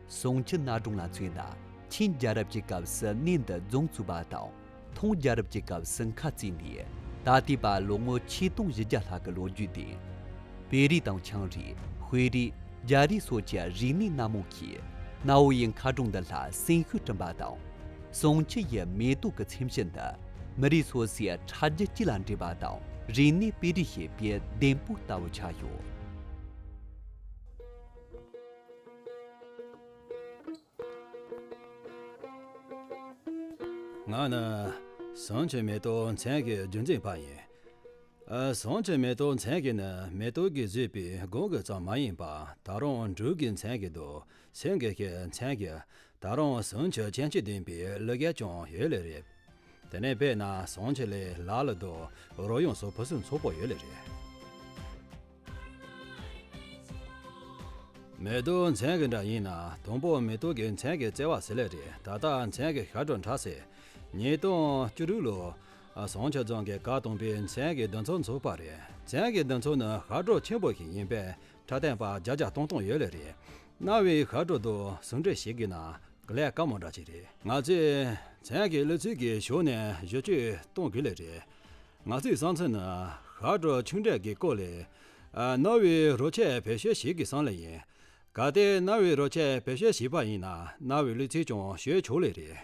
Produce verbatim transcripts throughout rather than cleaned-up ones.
ཟུང་ཆུ་གནའ་གྲོང་ལ་མཚོན་ན། ཆིན་རྒྱལ་རབས་ཀྱི་སྐབས་སུ་གནས་འདི་རྫོང་བཙུགས་པ་དང་། ཐུང་རྒྱལ་རབས་ཀྱི་སྐབས་སུ་མཁར་བརྩིགས་ནས། ད་ལྟའི་བར་ལོ་ངོ་ཆིག་སྟོང་བཞི་བརྒྱ་ལྷག་གི་ལོ་རྒྱུས་ལྡན། བོད་རིགས་དང་ཆའང་རིགས། ཧུའེ་རིགས། རྒྱ་རིགས་སོགས་ཀྱི་རིག་གནས་སྣ་མང་གིས། གནའ་བོ་ཡི་མཁར་གྲོང་འདི་ལ་སེམས་ཤུགས་བསྐྲུན་པ་དང་། ཟུང་ཆུ་ཡི་མེ་ཏོག་གི་ཚེམས་ཤིང་འདི། མི་རིགས་སོ་སོའི་ཁྲག་རྒྱུད་གཅིག་ལ་འདྲེས་པ་དང་། རིག་གནས་སྤེལ་རེས་བྱེད་པའི་ལྡེམ་པོ་ལྟ་བུ་ཆགས་ཡོད། ང་ནི་ཟུང་ཆུ་མེ་ཏོག་མཚན་གྱི་རྒྱུན་འཛིན་པ་ཡིན། ཨ། ཟུང་ཆུ་མེ་ཏོག་མཚན་གྱི་ནི་མེ་ཏོག་གིས་བཟོས་པའི་སྒོ་གི་ཙམ་མ་ཡིན་པ། ད་རུང་འབྲུ་གི་མཚན་གྱི་འདུག་སེང་གེ་ཞིག་མཚན་གྱི། ད་རུང་ཟུང་ཆུ་ཅན་གྱི་ལྡན་པའི་གླུ་གར་ཀྱང་ཡོད་ལེ་རེད། དེ་ནས་དཔེར་ན་ཟུང་ཆུ་ལས་ལ་ལ་དང་རོལ་དབྱངས་སོགས་ཕུན་སུམ་ཚོགས་པོ་ཡོད་ལེ་རེད། མེ་ཏོག་མཚན་གྱི་འདྲ་ཡིན་ན་དང་པོ་མེ་ཏོག་གི་མཚན་གྱི་བརྩེ་བ་ཟེར་ལེ་རེད། ད་ལྟ་མཚན་གྱི་ཤར་གྲངས་འཁྲབ་སའི་ཉིས་སྟོང་བཅུ་དྲུག་ལོ། ཟུང་ཆུ་རྫོང་གི་བཀའ་དམ་པའི་མཚན་གྱི་འདུ་ཚོགས་འཚོགས་པ་རེད། མཚན་གྱི་འདུ་ཚོགས་ནི་ཤར་གྲངས་ཆེན་པོ་ཞིག་ཡིན་པས་འཁྲབ་སྟོན་པ་བརྒྱ་བརྒྱ་སྟོང་སྟོང་ཡོད་ལེ་རེད། རྣ་བའི་ཤར་གྲངས་དང་ཟུང་འབྲེལ་བྱེད་དགོས་ན་ལས་དཀའ་མོ་འདྲ་ཅིག་རེད། ང་ཚོས་མཚན་གྱི་གླུ་ཚིག་གི་ཕྱོགས་ནས་བསྒྱུར་བཅོས་གཏོང་དགོས་ལེ་རེད། ང་ཚོའི་བསམ་ཚུལ་ནི་ཤར་གྲངས་ཆུང་གྲས་ཀྱི་སྐོར་ལས། ཨ། རྣ་བའི་རོལ་ཆས་བེད་སྤྱོད་བྱེད་དགོས་བསམ་ལེ་ཡིན། གལ་ཏེ་རྣ་བའི་རོལ་ཆས་བེད་སྤྱོད་བྱས་པ་ཡིན་ན་རྣ་བའི་གླུ་ཚིག་ཀྱང་ཤོད་ཆོག་ལེ་རེད།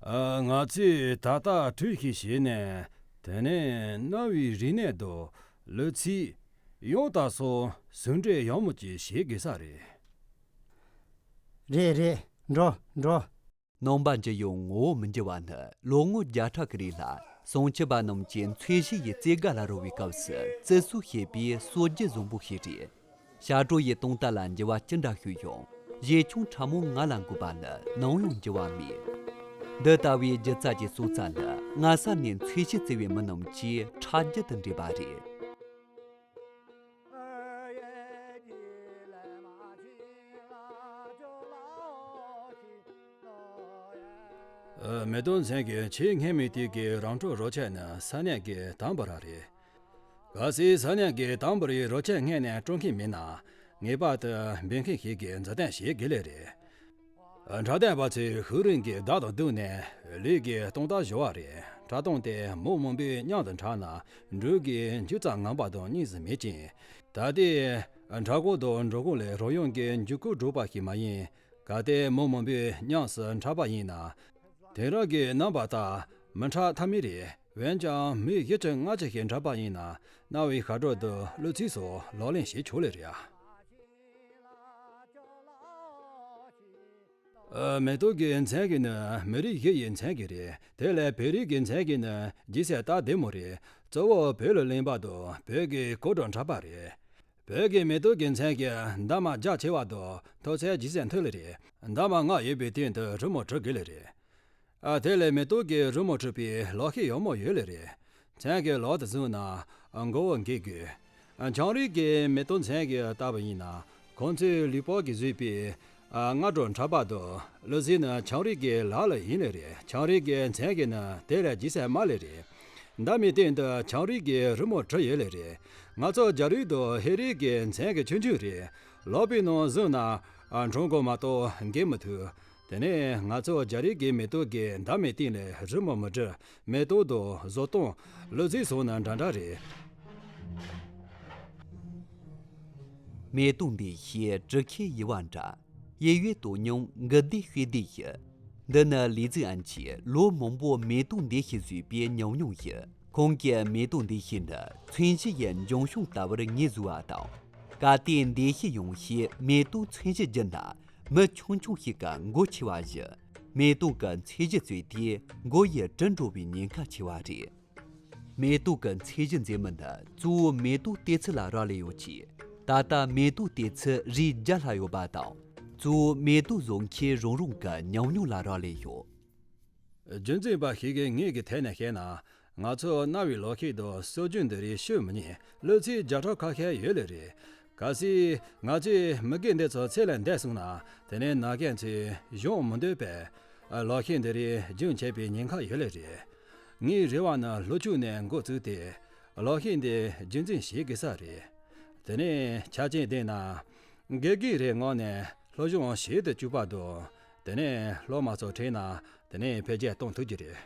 ཨ། ང་ཚོས་ད་ལྟ་འཕྲུལ་ཞིག་བྱས་ནས། དེ་ནས་རྣ་བའི་རིག་གནས་དང་གླུ་ཚིག་དབྱངས་རྟ་སོགས་ཟུང་འབྲེལ་ཡག་མོ་ཅིག་བྱེད་དགོས་ས་རེད། རེད་རེད། འགྲོ་འགྲོ། ནང་པ་འཇུ་ཡང་ངོ་བོ་མི་འགྱུར་བ་ནི་ལོ་ངོ་བརྒྱ་ཕྲག་གི་རིང་ལ་ཟུང་ཆུ་པ་རྣམས་ཀྱིས་མཚོན་བྱེད་ཡི་རྩེ་དགའ་ལ་རོལ་བའི་སྐབས་སུ་བརྩི་སྲུང་བྱེད་པའི་སྲོལ་རྒྱུན་བཟང་པོ་ཞིག་རེད། ཞབས་བྲོ་ཡི་སྟོང་རྟགས་ལ་འགྱུར་བ་ཅི་འདྲ་བྱུང་ཡང་། གཞས་ཆུང་ཕྲ་མོ་ང་ལ་འགོད་པ་ནི་ནམ་ཡང་འགྱུར་བ་མེད། འདི་ལྟ་བུའི་སྒྱུ་རྩལ་གྱི་སྲོག་རྩ་ནི་སྔ་ས་ནས་མཚོན་བྱེད་བརྩེ་བའི་མི་རྣམས་ཀྱི་ཁྲག་རྒྱུད་དུ་འདྲེས་པ་རེད། ཨ། མེ་ཏོག་མཚན་གྱི་ཆེས་སྔ་མའི་དུས་ཀྱི་རང་གྲོགས་རོལ་ཆས་ནི་ས་གནས་ཀྱི་དམ་པ་རང་རེད། གལ་སྲིད་ས་གནས་ཀྱི་དམ་པ་རའི་རོལ་ཆས་སྔོན་ནས་སྤྲོད་མཁན་མེད་ན། ངེས་པར་དུ་འབུལ་མཁན་ཞིག་གིས་མཛུབ་སྟོན་བྱེད་དགོས་ལེ་རེད། འཁྲབ་སྟོན་པ་ཚོས་ཤུགས་རིང་གི་མདའ་དང་བསྡུར་ནས་ལུས་ཀྱི་སྟོང་རྟགས་སྦྱོར་བ་རེད། འཁྲབ་སྟོན་དེ་མི་མང་པོས་མཉམ་དུ་འཁྲབ་ན་འགྲོས་ཀྱི་འཇུག་རྩལ་ངན་པ་དང་གཉིས་སུ་མེད་ཅིང་། ད་ལྟའི་འཁྲབ་ཁང་དང་འགྲུལ་ཁང་ལས་རོལ་དབྱངས་ཀྱི་འགྱུར་ཁུག་སྒྲོག་པ་ཞིག་མ་ཡིན། གལ་ཏེ་མི་མང་པོས་མཉམ་དུ་འཁྲབ་པ་ཡིན་ན། དེང་རབས་ཀྱི་རྣམ་པ་ལྟར་མི་འཁྲབ་ཐབས་མེད་རེད། འོན་ཀྱང་མི་བཞི་བཅུ་ལྔ་བཅུ་ཞིག་འཁྲབ་པ་ཡིན་ན་རྣ་བའི་ཤར་གྲངས་དང་གླུ་ཚིག་སོགས་ལག་ལེན་བྱེད་ཆོག་ལེ་རེད། ཨ། མེ་ཏོག་གི་མཚན་གྱི་ནི་མི་རིགས་བཞི་ཡི་མཚན་གྱི་རེད། དེ་ལས་བོད་རིགས་ཀྱི་མཚན་གྱི་ནི་སྒྱུ་རྩལ་སྟབས་བདེ་མོ་རེད། གཙོ་བོ་བོད་ལ་གླེང་བ་དང་བོད་ཀྱི་གོ་བགྲང་འཁྲབ་པ་རེད། བོད་ཀྱི་མེ་ཏོག་གི་མཚན་གྱི་འདབ་མ་རྒྱ་ཆེ་བ་དང་མཐོ་ཚད་ལྗིད་ཚད་མཐོ་ལེ་རེད། འདབ་མ་ལྔ་ཡོད་པའི་སྟེང་དུ་རི་མོ་བྲི་དགོས་ལེ་རེད། ཨ། དེ་ལས་མེ་ཏོག་གི་རི་མོ་བྲིས་པའི་ལག་ཤེས་ཡག་མོ་ཡོད་ལེ་རེད། མཚན་གྱི་ལག་ཏུ་བཟུང་ན་མགོ་བོ་འགེབས་དགོས། ཨ། ཆའང་རིགས་ཀྱི་མེ་ཏོག་མཚན་གྱི་ལྟ་བུ་ཡིན་ན་ཁོང་ཚོས་ལུས་པོ་གིས་བཟོས་པའི། ཨ། སྔ་དྲོ་འཁྲབ་པ་དང་གླུ་གཟིགས་ནི་ཆའང་རིགས་ཀྱི་ལག་ལ་ཡིན་ལེ་རེད། ཆའང་རིགས་ཀྱི་མཚན་གྱི་ནི་དེ་ལས་ལྗིད་ཚད་དམའ་ལེ་རེད། འདབ་མའི་སྟེང་དུ་ཆའང་རིགས་ཀྱི་རི་མོ་བྲིས་ཡོད་ལེ་རེད། ང་ཚོ་རྒྱ་རིགས་དང་ཧེ་རིགས་ཀྱི་མཚན་གྱི་ཆུང་ཆུང་རེད། ལག་པའི་ནང་བཟུང་ན། ཨ། འཁྲབ་དགོས་མ་གཏོགས་འགེབས་མི་ཐུབ། དེ་ནས་ང་ཚོ་རྒྱ་རིགས་ཀྱི་མེ་ཏོག་གི་འདབ་མའི་སྟེང་ལས་རི་མོ་མི་བྲི། མེ་ཏོག་དང་བཟོ་སྟངས། གླུ་གཟིགས་སོགས་ནི་འདྲ་འདྲ་རེད། མེ་ཏོག་འདི་ཞེས་བྲི་མཁན་ཡི་བ་འདྲ། ཡེ་ཡོད་དོ་སྙོམས་འགུལ་བདེ་ཤོད་བདེ་ཡི། འདི་ནི་ལི་ཙི་ཨན་གྱིས་ལོ་མང་པོ་མེ་ཏོག་འདི་ཞེས་བཟོས་པའི་ཉམས་མྱོང་ཡིན། ཁོང་གིས་མེ་ཏོག་འདི་ཞེས་ནི་མཚོན་བྱེད་ཡི་འབྱུང་བྱུང་ལྟ་བུར་ངོས་བཟུང་བ་དང་། གལ་ཏེ་འདི་ཞེས་ཡང་ཞེས་མེ་ཏོག་མཚོན་བྱེད་བསྒྱུར་ན། མི་ཆུང་ཆུང་ཞིག་གི་མགོ་ཆེ་བ་བཞི། མེ་ཏོག་གི་མཚོན་བྱེད་བཙོས་ཏེ་མགོ་ཡི་གྲུ་འགྲོ་བའི་ཉེན་ཁ་ཆེ་བ་རེད། མེ་ཏོག་གི་མཚོན་བྱེད་མཛེས་མིན་ནི་གཙོ་བོ་མེ་ཏོག་ལྟེ་ཚུལ་ལ་རག་ལས་ཡོད་ཅིང་། ད་ལྟ་མེ་ཏོག་ལྟེ་ཚུལ་རིགས་བརྒྱ་ལྷག་ཡོད་པ་དང་། གཙོ་བོ་མེ་ཏོག་བཟོ་མཁན་རང་རང་གི་ཉམས་མྱོང་ལ་རག་ལས་ཡོད། རྒྱུན་འཛིན་པ་ཞིག་གི་ངོས་ཀྱི་ཐད་ནས་བཤད་ན། ང་ཚོ་རྣ་བའི་ལག་ཤེས་དང་སྲོལ་རྒྱུན་འདི་རིགས་ཤོད་མི་ཉན། གླུ་ཚིག་བརྒྱ་ཕྲག་ཁ་ཤས་ཡོད་ལེ་རེད། གལ་སྲིད་ང་ཚོས་མི་རྒན་འདི་ཚོ་ཚེ་ལས་འདས་སོང་ན། དེ་ནས་ན་རྒན་ཚོས་སྦྱང་མི་འདོད་པས། ལག་ཤེས་འདི་རིགས་རྒྱུན་ཆད་པའི་ཉེན་ཁ་ཡོད་ལེ་རེད། ངའི་རེ་བ་ནི་ལྷོ་ཕྱོགས་ནས་འགོ་བཙུགས་ཏེ། ལག་ཤེས་འདི་རྒྱུན་འཛིན་བྱེད་དགོས་ས་རེད། དེ་ནས་ཆ་རྐྱེན་ལྡན་ན། དགེ་རྒན་རེ་མངགས་ནས་ སློབ་སྦྱོང་བྱེད་དུ་བཅུག་པ་དང་། དེ་ནས་སློབ་མ་ཚོ་ཁྲིད་ན་དེ་ནས་འཕེལ་རྒྱས་གཏོང་ཐུབ་ཀྱི་རེད།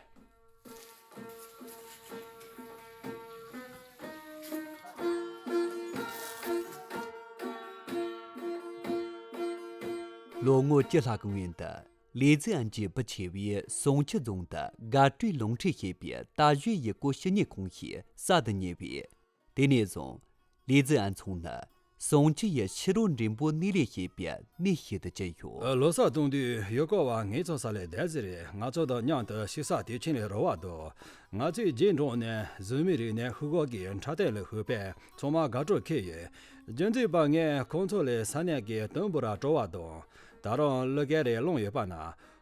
ལོ་ངོ་བཅུ་ལྷག་གི་སྔོན་དུ། ལི་ཙི་ཨན་གྱི་བུ་ཆེ་བས་ཟོང་ཆུ་རྫོང་དུ་དགའ་སྤྲོའི་ལུང་ཁྲིད་ཞེས་པའི་རྟ་བཞོན་ཡུལ་སྐོར་ཞི་གནས་ཁང་ཞིག་གསར་དུ་གཉེར་བས། དེ་ནས་བཟུང་། ལི་ཙི་ཨན་ཚང་ནི་ཟོང་ཆུ་ཡི་ཕྱི་རོལ་འགྲེམས་པོ་གནས་ལས་ཞེས་པའི་གནས་ཤིག་ཏུ་གྱུར་ཡོད། ལོ་གསར་གཏོང་དུས་ཡུལ་སྐོར་བ་ངའི་ཚོ་ས་ལས་བསྡད་ཟེར་རེད། ང་ཚོ་དང་མཉམ་དུ་ཞིག་ས་དེ་ཆེན་ལས་རོལ་བ་འདུག་ང་ཚོའི་རྗེས་འབྲངས་ནས་བཟོས་མི་རིགས་ནས་ཧུ་གོ་གི་འཁྲབ་སྟོན་ལ་ཞུགས་པས་ཚང་མ་དགའ་སྤྲོ་འཁོལ་ཡོད། རྒྱུན་འཛིན་པ་ངས་ཁོང་ཚོ་ལས་ས་གནས་ཀྱི་དུམ་བུ་ར་སྤྲོ་བ་དང་། ད་རུང་གླུ་གར་རེ་བླངས་ཡོད་པ་ན།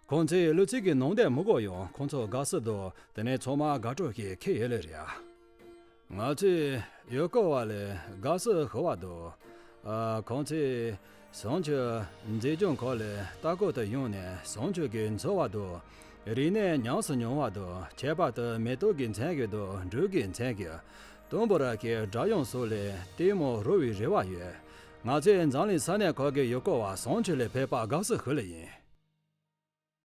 ཁོང་ཚོས་གླུ་ཚིག་གི་ནང་དོན་མི་གོ་ཡང་ཁོང་ཚོ་དགའ་བསུ་དང་དེ་ནས་ཚང་མ་དགའ་སྤྲོ་ཞིག་འཁོལ་ཡོད་ལེ་རེད། ང་ཚོས་ཡུལ་སྐོར་བ་ལས་དགའ་བསུ་ཞུ་བ་དང་། ཨ། ཁོང་ཚོས་ཟོང་ཆུ་མཛེས་ལྗོངས་ཁག་ལ་ལྟ་སྐོར་དུ་ཡོང་ནས་ཟོང་ཆུ་གི་འཚོ་བ་དང་། རིག་གནས་ཉམས་སུ་མྱོང་བ་དང་། ཁྱད་པར་དུ་མེ་ཏོག་གི་མཚན་བརྒྱད་དང་འབྲུ་གི་མཚན་བརྒྱད། དུམ་བུ་ར་གི་སྒྲ་དབྱངས་སོགས་ལས་ལྟད་མོ་རོལ་བའི་རེ་བ་ཡོད། ང་ཚོས་འཛམ་གླིང་ས་གནས་ཁག་གི་ཡུལ་སྐོར་བ་ཟོང་ཆུ་ལ་ཕེབས་པར་དགའ་བསུ་ཞུ་ལེ་ཡིན།